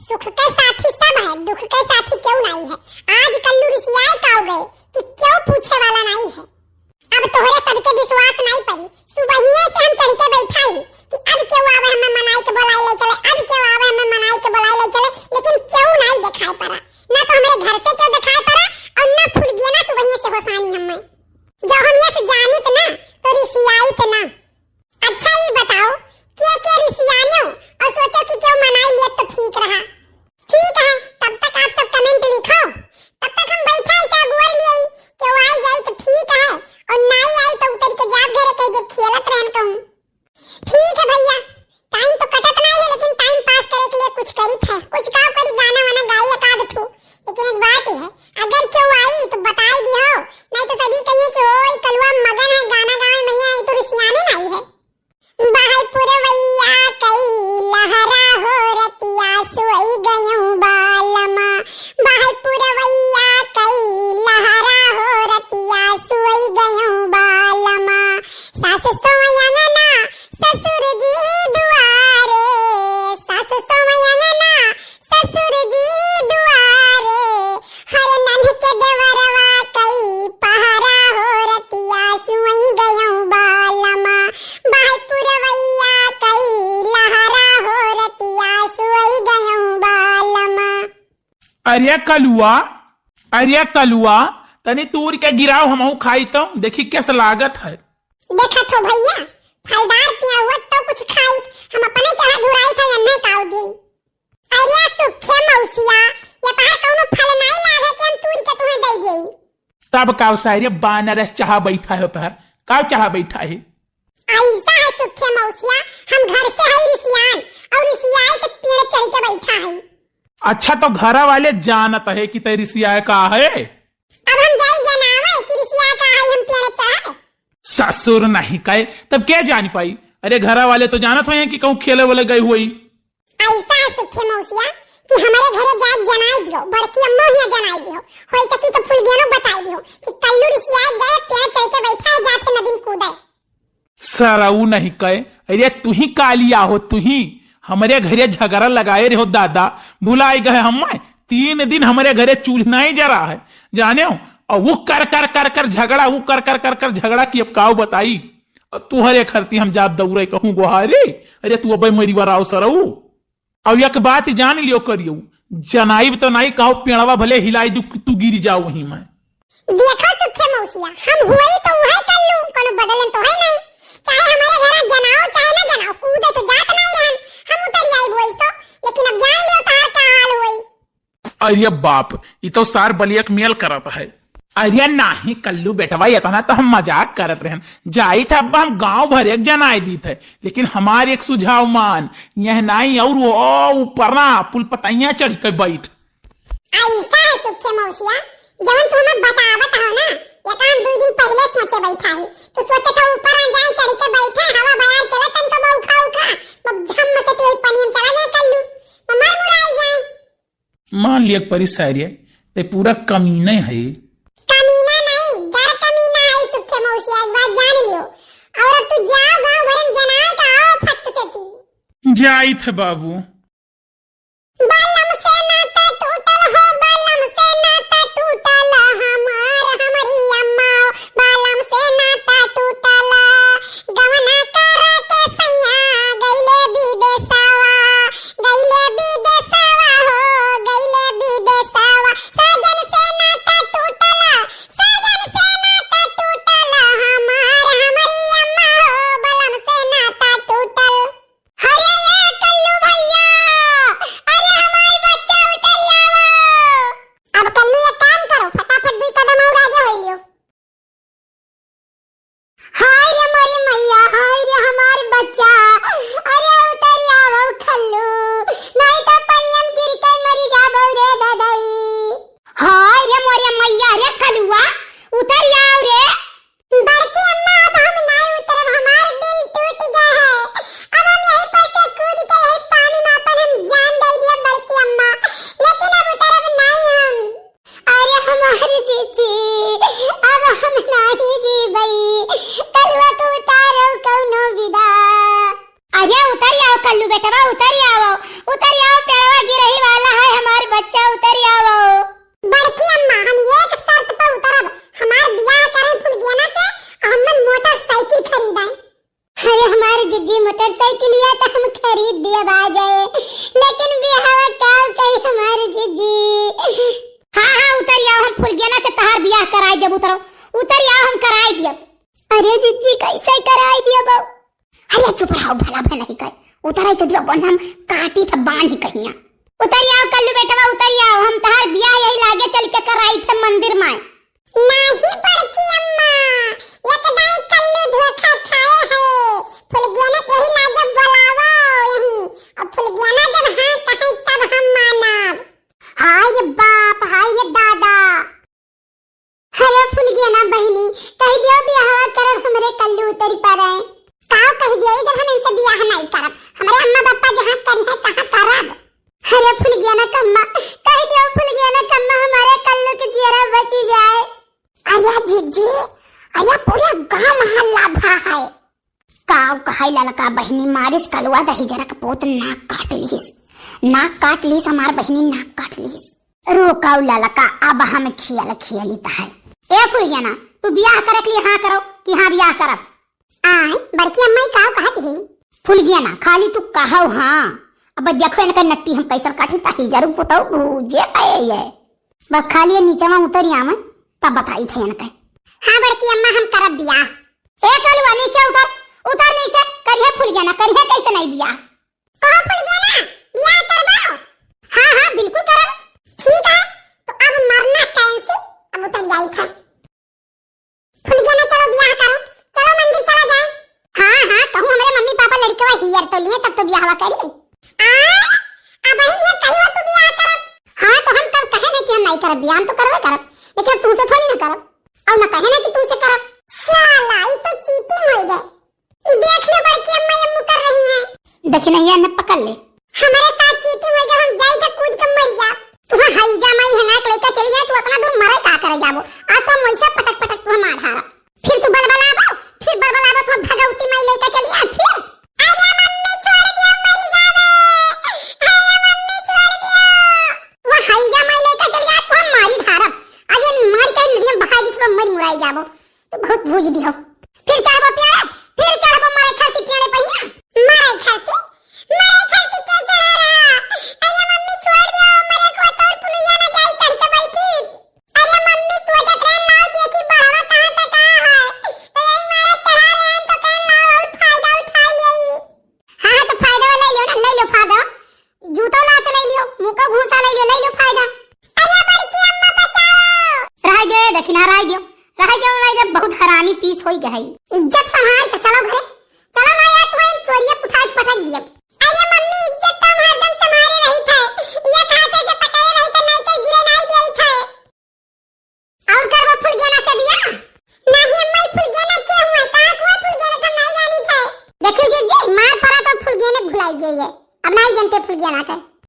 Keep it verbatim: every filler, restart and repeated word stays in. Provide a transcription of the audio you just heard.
सुख के साथी सब है, दुख के साथी केहू नाई है। आज कल्लू रिसियाए काउ गए कि केहू पूछे वाला नाई है। अब तोहरे सबके विश्वास नाई पड़ी। सुबहिये से हम चढ़ के बैठा ही कि अब केहू आवे हमें मनाई के बोलाई ले चले, अब केहू आवे हमें मनाई के बोलाई ले चले, लेकिन केहू नाई देखाई पड़ा। ना तो हमरे घर से केहू देखाई पड़ा और ना फुलगिया ना सुबहिये से होसानी हमें। जब हम ये से जानित ना तो रिसियाइत ना। अच्छा, ई बताओ, के के रिसियानो और सोचो कि केहू मनाई लेत तो ठीक रहा। ठीक है, तब तक आप सब comment लिखो, तब तक हम बैठा ऐसा गोर लिए, केहू आई जाई तो ठीक है, और नाई आई तो उतर के जाब घरे कह दे खेलत रहन कहूँ। ठीक है भैया, time तो कटत नाई है, लेकिन time pass करे के लिए कुछ करित है, कुछ का करी, गाना वाना गाई एक आध ठो। लेकिन एक बात है, अगर केहू आई तो बताई दिहो, नाई तो सभी कहिए कि ओए कलुआ मगन है गाना गावे में, ये तो रिसियाने नाई है। बहै पुरवैया कई लहरा हो रतिया सुई गयूं बालमा। बहै पुरवैया कई लहरा हो रतिया सुई गयूं बालमा। सास सोय अंगना ससुर जी दुआरे, सास सोय अंगना ससुर जी दुआरे, हर नन्ह के देवरवा कई पहरा हो रतिया सुई गयूं बालमा। बहै पुरवैया कई लहरा हो रतिया सुई गयूं बालमा। अरे कलुआ, अरे कलुआ, तनी तूर के गिराओ, हमहू खाई तो देखी कैसे लागत है। देखत हो भैया, फलदार पियउवत तो कुछ खाई, हम अपने चाह धुराई था अन्ने काउ दी। अरे सुखे मौसिया, ये तहार कौनो फल नाई लागे कि हम तूर के तुम्हें दे देई। तब काउ सारे बानरस चढ़ा बैठा है तोहर, काउ चढ़ा बैठा है? ऐसा है सुखे मौसिया, हम घर से है रिसियान और रिसियाई के पेड़ चढ़ के बैठा है। अच्छा, तो घरा वाले जानत है कि तै रिसियाए का है? अब हम जाई जनावे कि रिसिया का है हम पेड़ चढ़े। ससुर नहीं कहे, तब क्या जान पाई? अरे घरा वाले तो जानत होइहैं कि कहूँ खेले वाले गई होई। ऐसा है सुखे मौसिया कि हमरे घरे जाए जनाई दियो, बड़की अम्मा हिया जनाई दियो, होई सकी तो फुलगेनो बताई दियो कि कल्लू रिसियाए गए, पेड़ चढ़ के बैठा है, जाते नदी में कूदे। सरऊ नहीं कहे, अरे तुही कालिया हो, तुही हमरे घरे झगड़ा लगाए रहे हो दादा, भुलाई गए हम। तीन दिन हमरे घरे चूल्ह नहीं जरा है, जाने हो, और वो कर कर कर कर झगड़ा, वो कर कर कर कर झगड़ा कि अब काऊ बताई। और तुहरे खरती हम जाब दौड़े कहूँ गोहारे, अरे तू अबे मरी वराओ सरऊ। और एक बात जान लियो करियो, जनाइब तो नहीं कहो पेड़वा भले हिलाई दू, तू गिर जाओ वहीं में। देखो सुखे मौसिया, हम हुई तो उहे कर लूं, कोनो बदलन तो है नहीं। चाहे हमारे घर जनाओ चाहे ना जनाओ, कूदे तो जात नहीं रहन, हम उतर आई हुई तो, लेकिन अब जान लियो तार का हाल हुई। अरे बाप, ई तो सार बलियक मेल करत है। अरे नाही कल्लू बेटवा, इतना तो हम मजाक करत रहन। जाई था अब हम गांव भर एक जनाए दीत है, लेकिन हमार एक सुझाव मान, यह नाई और वो ऊपर ना पुल पतैया चढ़ के बैठ। ऐसा है सुखे मौसिया, जवन तू हमें बतावत हो ना, ये काम दो दिन पहले सोचे बैठा है। तू सोचे था ऊपर आ जाए चढ़ के बैठे, हवा बयार चले तन को बौखा उखा, बब झम से तेल पनियम चला जाए कल्लू, मर मुराई जाए। मान लिया परी सारिया, ते पूरा कमीना है। कमीना नहीं, घर कमीना है सुखे मौसिया, एक बात जान लियो। और अब तू जाओ गाँव भरन जनाए का आओ फट से ती। जाई थे बाबू। बलम से नाता टूटल हो, बलम से नाता टूटल, हमार हमरी अम्मा, बलम से नाता टूटल। गवना करा के सैया गइले विदेशवा, गइले विदेशवा हो, गइले विदेशवा। साजन से नाता टूटल, साजन से नाता टूटल, हमार हमरी अम्मा हो, बलम से नाता टूटल। अरे ये कल्लू भैया, काटी थे बांध कहिया। उतरि आओ कल्लू बेटवा, उतरि आओ, हम तहार बियाह यही लागे चलि के कराई थे मंदिर माय। नाही बड़की अम्मा, एक दाई कल्लू धोखा खाए है। फुलगेना के यही लागे बोलावो यही, और फुलगेना जब हाँ कहे तब हम मानब। हाय रे बाप, हाय रे दादा। अरे फुलगेना बहिनी, कहि दियो बियाहवा करब, हमरे कल्लू उतरि परे। काव कहि दियो, जब हम इनसे बियाह नहीं करब, हमरे अम्मा पापा जहाँ करी है तहाँ करब। अरे फुलगेना कम्मा, कहि दियो फुलगेना कम्मा, हमरे कल्लू के जियरा बचि जाए। अरे जिज्जी, अरे पूरे गांव मोहल्ला भा है। काव कहै ललका बहिनी, मारिस कलुआ दहिजरा के पूत नाक काट लिहिस, नाक काट लिहिस हमार बहिनी, नाक काट लिहिस। रुकाव ललका, अब हम खियल खियली तहै। ए फुलगेना, तू बियाह करे के लिए हाँ करो कि हाँ बियाह करब? आय, बड़की अम्मा ई काव कहत ही? फुलगेना, खाली तू कहव हाँ। अब देखो इनका नट्टी हम कैसन काटी, ताही जरूर पुतौ भूजे पाए ये। बस खाली ये नीचे में उतरि आवे, तब बताई थे इनके। हाँ बड़की अम्मा, हम करब बियाह। ए कलुआ, नीचे उतर, उतर नीचे। करिहे फुलगेना, करिहे कैसे नहीं बियाह? कहो फुलगेना, बियाह करबो? हाँ, हाँ, बिल्कुल करब। ठीक है, तो अब मरना cancel, अब उतर जाई था। फुलगेना, चलो बियाह करो, चलो मंदिर चला जाए। हाँ, हाँ, कहूँ हमरे मम्मी पापा लड़कवा हियर तो लिए, तब तो बियाहवा करी। आ, अब ही ये कही हो तू बियाह करब? हाँ, तो हम कब कहे नहीं कि हम नहीं करब बियाह, हम तो करबे करब, लेकिन अब तुमसे थोड़ी ना करब, और ना कहे नहीं कि तुमसे करब। साला, ई तो cheating हो गए। देख लो बड़की अम्मा, ये मुकर रही हैं। देखी नहीं है, ने पकड़ ले। हमारे साथ cheating हो, जब हम जाई तो कूद के मर जा। तू हाँ हैजा माई है ना, एक लइका चली जाए, तू इतना दूर मरे का करे जाबो? आ तो हम वैसे पटक पटक तू मार ढारा। फिर तू बलबलाबो, फिर बलबलाबो, तू भगवती माई लइका चली जाए, फिर। अरे मम्मी छोड़ दियो, मरी जाबे। अरे मम्मी छोड़ दियो। तू हैजा माई लइका चली जाए, तू हम मारी ढारब। आज ये मार के नदिया में बहा दी, तू मर मुराई जाबो। तू बहुत भूज दियो। फिर चढ़बो पेड़े, फिर चढ़बो मरे खातिर पेड़े पहिया। मरे खातिर? मरे खातिर के चढ़ा रहा? अरे मम्मी छोड़ दियो, मरे को तोर पुलिया ना जाई चढ़ के बैठी। अरे मम्मी सोचत रहे लाओ देखी बढ़वा कहाँ तक आ है। तो यही मारा चढ़ा रहे हैं तो कहे लाओ और फायदा उठा लेई। हाँ, हाँ, तो फायदा ले लियो ना, ले लियो फायदा। जूतो लात ले लियो, मुँह को घूसा ले लियो, ले लियो फायदा। अरे बड़की अम्मा बचाओ। रह गए, देखी ना, रह गयो, रह गयो, रह गयो, बहुत हरामी पीस होई गए। इज्जत संभाल के चलो घरे, चलो ना यार, तुम्हारी चोरिया उठा के पटक दिया। अरे मम्मी, इज्जत तो हम हरदम संभाले रही थे, ये हाथे से पकड़े रही तो नहीं तो गिरे नहीं दिए थे। और करबो फुलगेना से बियाह? नहीं अम्मा, ई फुलगेना के हुआ? कहाँ के हुआ फुलगेना, हम नहीं जानी थे। देखियो जीजी, मार पड़ा तो फुलगेने भुलाई गई है, अब नहीं जानते फुलगेना के।